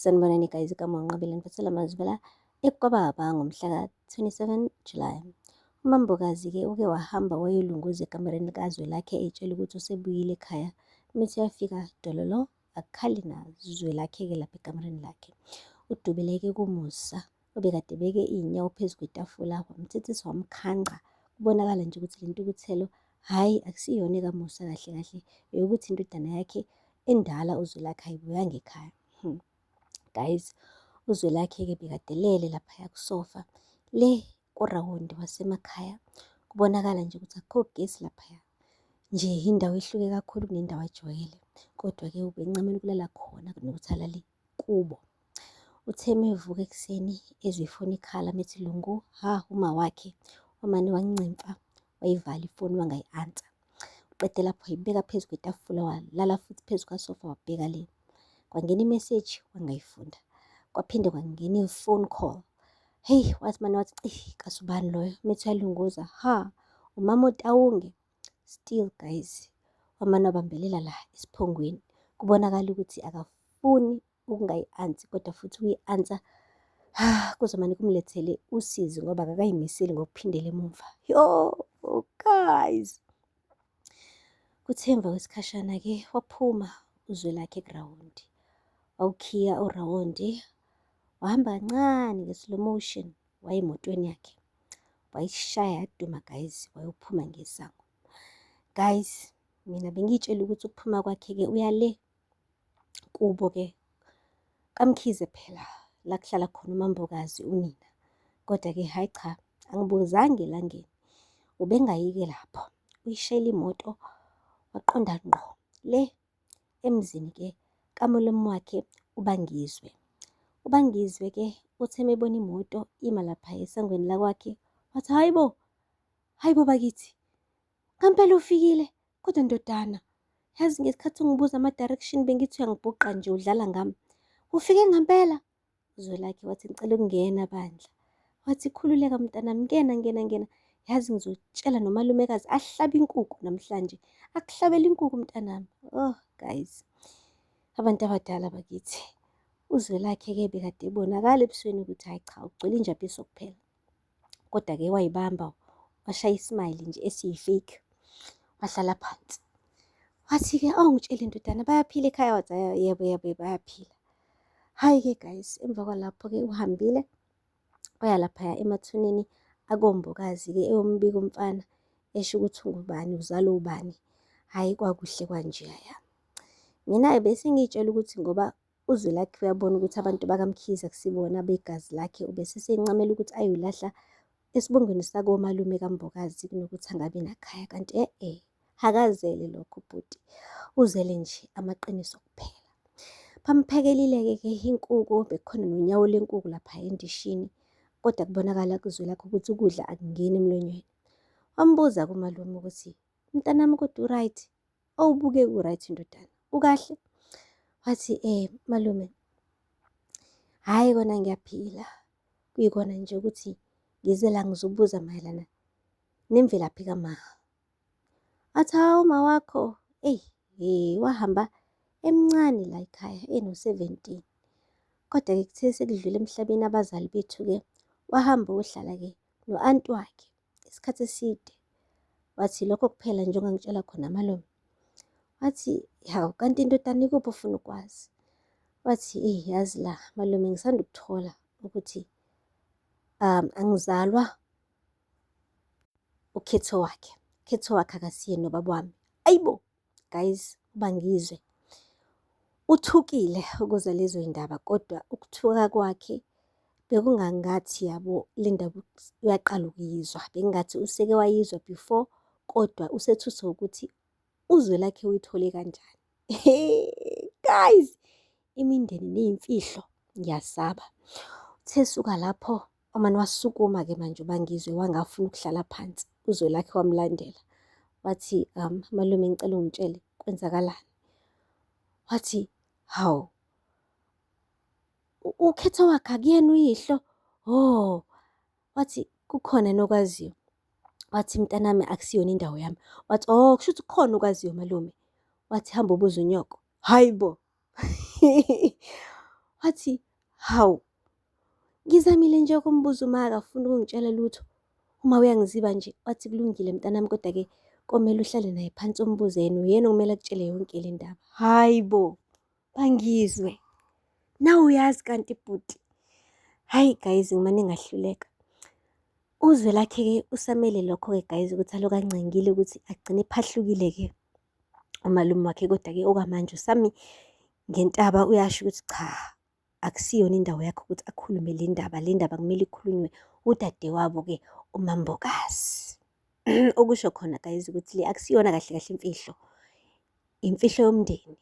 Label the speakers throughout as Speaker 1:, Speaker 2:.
Speaker 1: Sanibonani guys, igama uNqobile ngiphathela amazwi la ekwababa ngomhla ka-27 July. UMambokazi-ke uke wahamba wayolunguza ekamereni kaZwelakhe etshela ukuthi usebuyile ekhaya. Mithi uyafika dololo akukhali naZwelakhe-ke lapha ekamereni lakhe. Udubeleke kuMusa obekade ebeke iy'nyawo phezu kwetafula wamthethisa wamkhanca. Kubonakala nje ukuthi le ntukuthelo hhayi akusiyona ekaMusa kahle kahle eyokuthi indodana yakhe endala uZwelakhe ayibuyanga ekhaya. Guys, uZwelakhe-ke bekadelele laphaya kusofa le kurawundi wasemakhaya. Kubonakala nje ukuthi akukho gesi laphaya. Nje indawo ehluke kakhulu kunendawo ayijwayele. Kodwa-ke ubencamela ukulala khona kunokuthi alale kubo. Uthe uma evuka ekuseni ezwe ifoni ikhala methi lungu, ha uma wakhe wamane wancimfa wayivala ifoni wangayi-ansa. Uqede lapho wayibeka phezu kwetafula walala futhi phezu kwasofa wabheka le. Kwangena imeseji wangayifunda. Kwaphinde kwangena i-phone call. Heyi wathi mane wathi ci kasubani loyo methi uyalunguza ha umama oTawunge. Still guys wamane wabambelela la esiphongweni. Kubonakala ukuthi akafuni ukungayi-ansi kodwa futhi ukuyi-ansa kuzomane kumlethele usizi ngoba akakayimiseli ngokuphindela emumva. Yo guys. Kuthe emva kwesikhashana-ke waphuma uZwelakhe egrawundi. Wawukhiya urawondi wahamba kancane nge-slow motion waya emotweni yakhe. Wayishaya yaduma guys wayophuma ngesango. Guys, mina bengiyitshela ukuthi ukuphuma kwakhe-ke uya le kubo-ke kaMkhize phela la kuhlala khona uMambokazi unina. Kodwa-ke hhayi cha, angibuzanga elangeni. Ubengayike lapho. Uyishayile imoto waqonda ngqo le emzini-ke kamalume wakhe uBangizwe. UBangizwe-ke uthe mebona imoto ima lapha esangweni lakwakhe wathi hhayi bo, hhayi bo bakithi, ngampela ufikile kodwa ndodana. Yazi ngesikhathi ungibuza ama-direction bengithi uyangibhuqa nje udlala ngami. Ufike ngampela? Zwelakhe wathi ngicela ukungena bandla. Wathi khululeka mntanami, ngena ngena ngena. Yazi ngizotshela nomalumekazi ahlabe inkukhu namhlanje. Akuhlabele inkukhu mntanami. Oh guys, abantu abadala bakithi. UZwelakhe-ke bekade ebonakala ebusweni ukuthi hhayi cha ugcwele injabuliso kuphela. Kodwa-ke wayibamba washaya ismayili nje esiyi-fake wahlala phansi. Wathi-ke awungitshele ndodana bayaphila ekhaya? Wathi yebo yebo bayaphila. Hhayi-ke guys, emva kwalapho-ke uhambile waya laphaya emathuneni akoMbokazi-ke eyombika umfana esho ukuthi ungubani uzalwa ubani. Hhayi kwakuhle kwanjeyaya. Mina-ke bese ngiy'tshela ukuthi ngoba uZwelakhe uyabona ukuthi abantu bakaMkhize akusibona abegazi lakhe ubesesencamela ukuthi ayolahla esibongweni sakomalume kaMbokazi kunokuthi angabi nakhaya kanti e-e akazele lokho ubhuti uzele nje amaqiniso kuphela. Bamphekelile-ke ke inkuku bekukhona nonyawo lenkuku lapha endishini kodwa kubonakala kuZwelakhe ukuthi ukudla akungeni emlonyeni. Wambuza kumalume ukuthi mntanami kodwa u-right? Awubukeki u-right ndodana, ukahle? Wathi malume, hhayi kona ngiyaphila kuyikona nje ukuthi ngize la ngizobuza mayelana nemvelaphi kama. Athi hawu uma wakho, eyi he wahamba emncane la ekhaya eno-seventeen. Kodwa-ke kuthe sekudlule emhlabeni abazali bethu-ke wahamba wohlala-ke no-anti wakhe isikhathi eside. Wathi lokho kuphela nje ongangitshela khona malume. Wathi hawu kanti indodana ikuphi ofuna ukwazi? Wathi eyi yazi la malume ngisanda ukuthola ukuthi angizalwa ukhetho wakhe. Ukhetho wakhe akasiye nobaba wami. Ayibo guys uBangizwe uthukile ukuzwa lezo y'ndaba kodwa ukuthuka kwakhe bekungangathi yabo le ndaba uyaqala ukuyizwa. Bekungathi useke wayizwa before kodwa usethuswa ukuthi uZwelakhe uyithole kanjani. Guys, imindeni ney'mfihlo ngiyasaba. Uthe esuka lapho wamane wasukuma-ke manje uBangizwe wangafuna ukuhlala phansi. UZwelakhe wamlandela wathi malume ngicela ungitshele kwenzakalani. Wathi hawu ukhetho wakhe akuyena uyihlo? Oh, wathi kukhona nokwaziyo. Wathi mntanami akusiyona indawo yami. Wathi oh kusho ukuthi kukhona okwaziyo malume. Wathi hamba ubuze unyoko. Hayi bo. Wathi, hawu, ngizamile nje ukumbuza uma akafuni ukungitshela lutho. Uma uyangiziba nje, wathi kulungile mntanami, kodwa-ke komele uhlale naye phansi umbuze yena, uyena okumele akutshele yonke le ndaba. Hhayi bo, bangizwe. Nawe uyazi kanti bhuti. Hhayi guys, ngimane ngahluleka. Uzwelakhe-ke usamele lokho-ke guys ukuthi aloku ancengile ukuthi agcine ephahlukile-ke umalume wakhe, kodwa-ke okwamanje usami ngentaba uyasho ukuthi cha, akusiyona indawo yakhe ukuthi akhulume le ndaba. Le ndaba kumele ikhulunywe udadewabo-ke uMambokazi. Okusho khona guys ukuthi le akusiyona kahle kahle imfihlo, imfihlo yomndeni.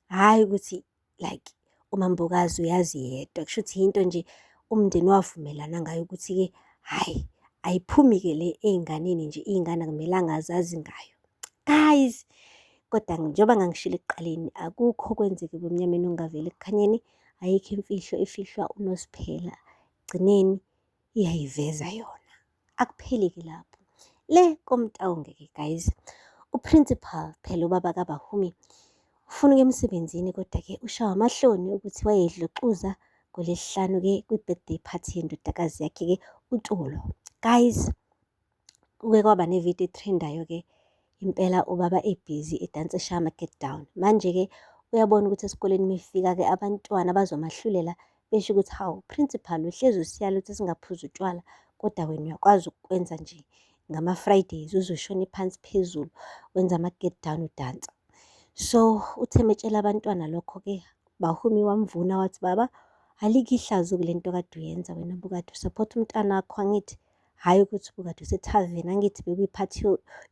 Speaker 1: Hhayi ukuthi like uMambokazi uyazi yedwa, kushuthi yinto nje umndeni wavumelana ngayo ukuthi-ke hhayi ayiphumi-ke le ey'nganeni nje, iy'ngane akumelanga zazi ngayo. Guys, kodwa njengoba ngangishilo ekuqaleni, akukho okwenzeka ebumnyameni okungaveli ekukhanyeni, ayikho imfihlo efihlwa uNosiphela. Ekugcineni iyayiveza yona. Akupheli-ke lapho. Le koMtaung-ke guys, u-principal phela ubaba kaBahumi ufuna ukuya emsebenzini kodwa-ke ushawa amahloni ukuthi wayedluxuza ngoLwesihlanu-ke kwi-birthday party yendodakazi yakhe-ke uTulo. Guys, kuke kwaba nevidiyo e-trend-ayo-ke impela ubaba ebhizi edansa eshaya ama-get down. Manje-ke uyabona ukuthi esikoleni uma efika-ke abantwana bazomahlulela besho ukuthi hawu, principal uhlezi usiyala ukuthi singaphuzi utshwala kodwa wena uyakwazi ukukwenza nje ngama-Fridays uze ushone phansi phezulu wenza ama-get down udansa. So uthe metshela abantwana lokho-ke Bahumi wamvuna wathi baba alikho ihlazo kule nto kade uyenza wena bukade u-support umntanakho angithi, hhayi ukuthi ubukade usethaveni angithi bekuyiphathi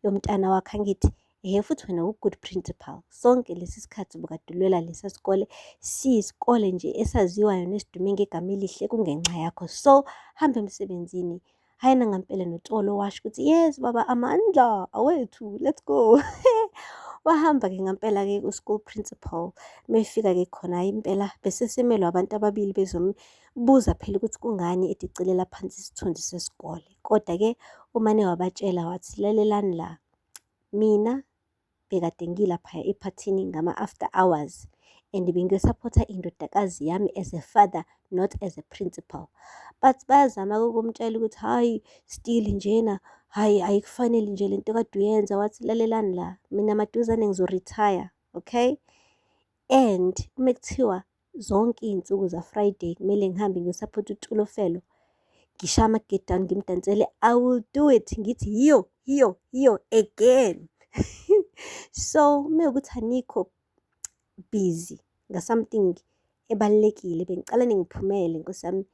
Speaker 1: yomntana wakho angithi. Ehhe futhi wena u-good principal. Sonke lesi sikhathi ubukade ulwela lesa sikole, siyisikole nje esaziwayo nesidume ngegama elihle kungenxa yakho. So hamba emsebenzini. Hhayi nangampela noTolo washo ukuthi yes baba amandla awethu, let's go. Wahamba-ke ngampela-ke u-school principal. Mefika-ke khona hhayi impela besesemelwa abantu ababili bezombuza phela ukuthi kungani edicelela phansi isithunzi sesikole. Kodwa-ke umane wabatshela wathi lalelani la, mina bekade ngilaphaya ephathini ngama-after hours and bengiyosaphotha indodakazi yami as a father not as a principal. But bayazama ukumtshela ukuthi hhayi still njena, hhayi ayikufanele nje lento kade uyenza. Wathi lalelani la, mina maduzane ngizo-retire, okay? And uma kuthiwa zonke iy'nsuku za-Friday kumele ngihambe ngiyosaphotha uTulofelo, ngishaye ama-get down ngimdansele, I will do it. Ngithi yiyo, yiyo, yiyo again. So uma kuwukuthi anikho busy nga-something ebalulekile, bengicela ningiphumele Nkosi yami.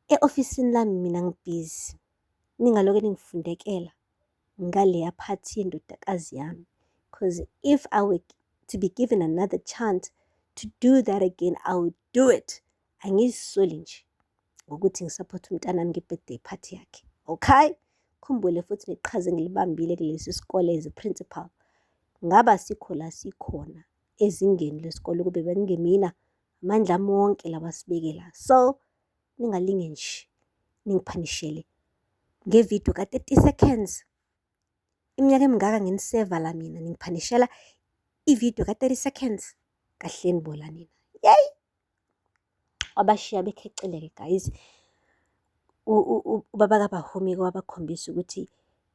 Speaker 1: E-ofisini lami mina ngibhizi, ningaloke ningifundekela ngaleya phathi yendodakazi yami. Because if I were to be given another chance to do that again, I would do it. Angizisoli nje ngokuthi ngisaphothe umntanami nge-birthday party yakhe. Okay? Khumbule futhi neqhaza engilibambile kulesi sikole as a principal. Ngaba sikho la sikhona ezingeni lesikole ukube bekungemina amandla ami wonke lawa asibeke la. So ningalinge nje ningiphanishele ngevidiyo ka-30 seconds. Iminyaka emingaka nginiseva la mina ningiphanishela ividiyo ka-30 seconds. Kahleni bola nina. Yey! Wabashiya bekhexile-ke guys. Ubaba kaBahumi-ke wabakhombisa ukuthi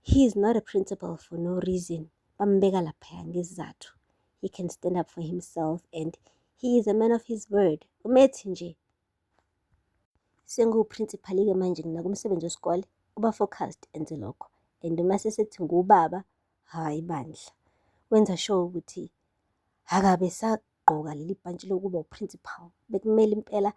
Speaker 1: he is not a principal for no reason. Bambeka laphaya ngesizathu. He can stand up for himself and he is a man of his word. Umethi nje sengiwu-principal-ke manje nginaka umsebenzi wesikole, uba focused enze lokho. And uma sesethi ngubaba, hhayi bandla. Wenza sure ukuthi akabe sagqoka leli bhantshi lokuba u-principal. Bekumele impela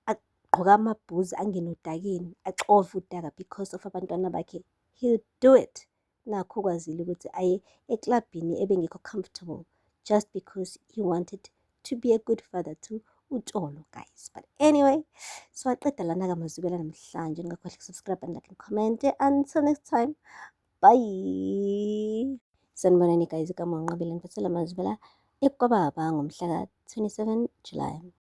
Speaker 1: agqoke amabhuzi angene odakeni, axove udaka because of abantwana bakhe. He'll do it. Nakhu ukwazile ukuthi aye eklabhini ebengekho comfortable just because he wanted to be a good father to uTolo, guys. But anyway, so aqeda lana-ke amazwibela namhlanje. Ningakhohlwa uku-subscribe and like and comment. Until next time, bye. Sanibonani guys, igama uNqabile niphathela amazwibela ekwababa ngomhla ka-27 July.